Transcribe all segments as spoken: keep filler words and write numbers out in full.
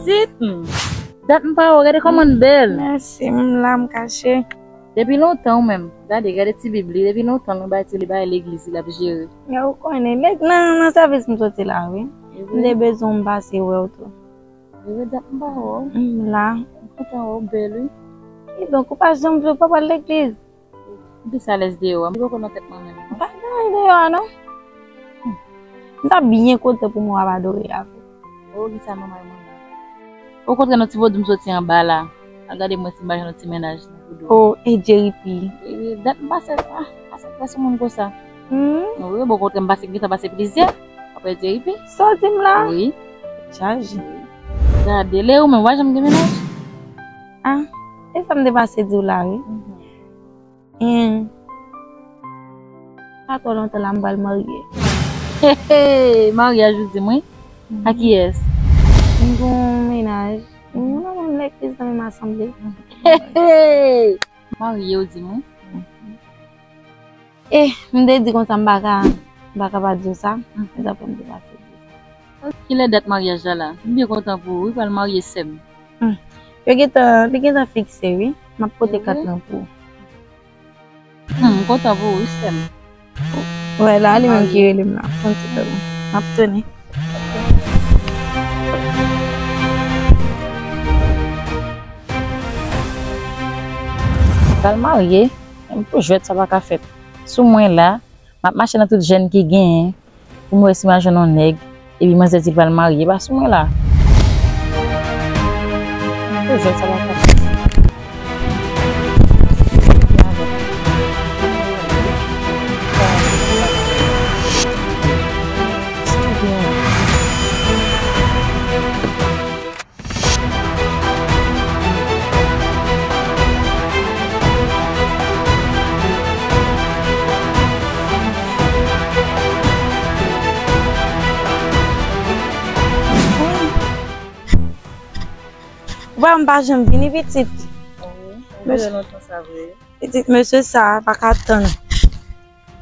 Pitit, hmm. Dat m pa wè w, gade kòman l bèl. Mèsi, m la, m kache. Depi lontan ou menm. Gade, gade ti bib li. Depi lontan nou bay ti li bay legliz li ap jere. Ya ou konnen, nan, nan sèvis m soti la, wi. M te bezwen m pase wè w tou. Ewe dat m pa wè w. M la. M kontan wè w bèl, wi. Kidonk, ou pa janm vle w pa pral legliz? M plis alèz deyò a. M poko nan tèt mwen menm non. Pa gen anyen deyò a non. M ta byen kontan pou mwen ap adore avè w. O, kisa manman mwen. Okontrè, nan ti vodou m soti anba la. Al gade mwen si m pa jwenn yon ti mennaj nan vodou. O, e Jerry P. E, dat m pase, ah, pase, pase moun konsa. Hmm? Wi, bon, okontrè, m pase, m gentan pase plizyè. Apre Jerry P. Sa w di m la? Wi. Chaje. Gade, lè ou menm, w pa janm gen mennaj? Ah, e sa m te pase di w la, wi. Mhm. Hen. Pa twò lontan la, m pral marye. He, he, maryaj ou di m, wi? Mhm. A kiyès? M gon mennaj. M nan menm legliz, nan menm asanble. He, he. Marye, ou di m, wi? Mhm. Eh, m te di konsa m pa ka, m pa ka pa di w sa. Mhm. Se sa fè m te pase di w sa. Kilè dat maryaj la la? M byen kontan pou ou, wi, pral marye sè m. Hmm. Yo gentan, li gentan fikse, wi. M ap pote kat lan pou ou. Hmm, m kontan pou ou, wi, sè m. Wè, la, li menm ki rele m la. Fon ti tan. M ap tounen. Pral marye, menm pou jwèt sa pa ka fèt. Sou mwen la, m ap mache nan tout jèn ki genyen, pou m wè si m a jwenn yon nèg, epi manzè di l pral marye, pa sou mwen la. Pou jwèt sa pa ka fèt. Ou pa m pa janm vini pitit. Wi, ou vle lontan sa vre. Pitit mesye sa pa ka tann.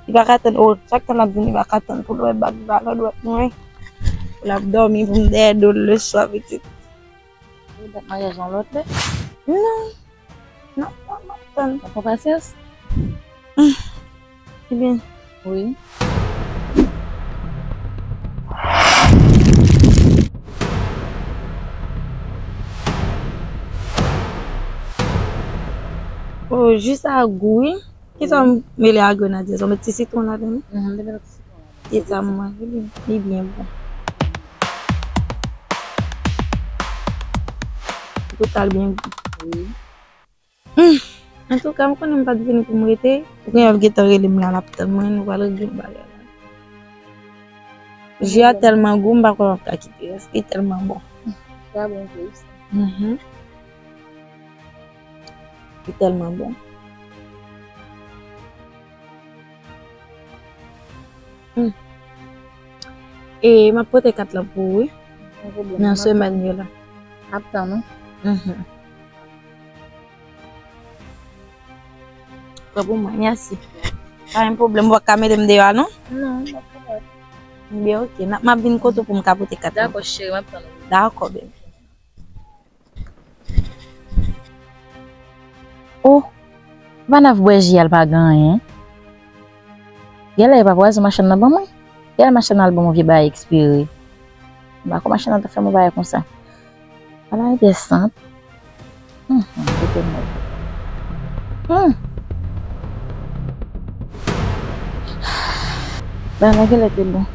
Li pa ka tann, oh, chak tan l ap vini, li pa ka tann pou l wè bag li pa nan dwèt mwen. Pou l ap dòmi pou m dèyè do l leswa, pitit. Ou dat maryaj yon lòt lè? Non. Non, non, m ap tann. Ou pran pasyans? Hmm. Ebyen. Wi. Oh, jis a gou, wi. Kisa w mele a grenadye? Sa w met ti sitwon ladan, wi? Mhm, m te met ti sitwon ladan. E sa m manje, li, li byen bon. Li total byen bon. Wi. Hmm. Antouka, m konnen m pa t vini pou m rete. Ou gen ap gentan rele m la, l ap tann mwen, nou pral regle bagay la. Ji a tèlman gou, m pa kwè m ap ka kite rès, li tèlman bon. Sa bon vre, wi. Mhm. Li tèlman bon. Hmm. E m ap pote kat lan pou ou, wi. Nan semèn yo la. M ap tann ou. Mhm. Pran pou mwen, mèsi. Pa gen pwoblèm, ou pa ka mete m deyò a, non? Non, m ap pran. Byen, oke. N ap, m ap vin kote w pou m ka pote kat lan. Dakò, cheri, m ap tann ou. Dakò, bebe. Oh, Vanav bwè ji a, l pa gen anyen. Genlè e pa pwazon machann nan ban mwen. Genlè machann nan al ban mwen vye bagay ekspire. M pa kwè machann nan ta fè mwen bagay konsa. Ala yon de sant. Hmm, hmm, kote mwen. Hmm. Bagay la genlè te bon.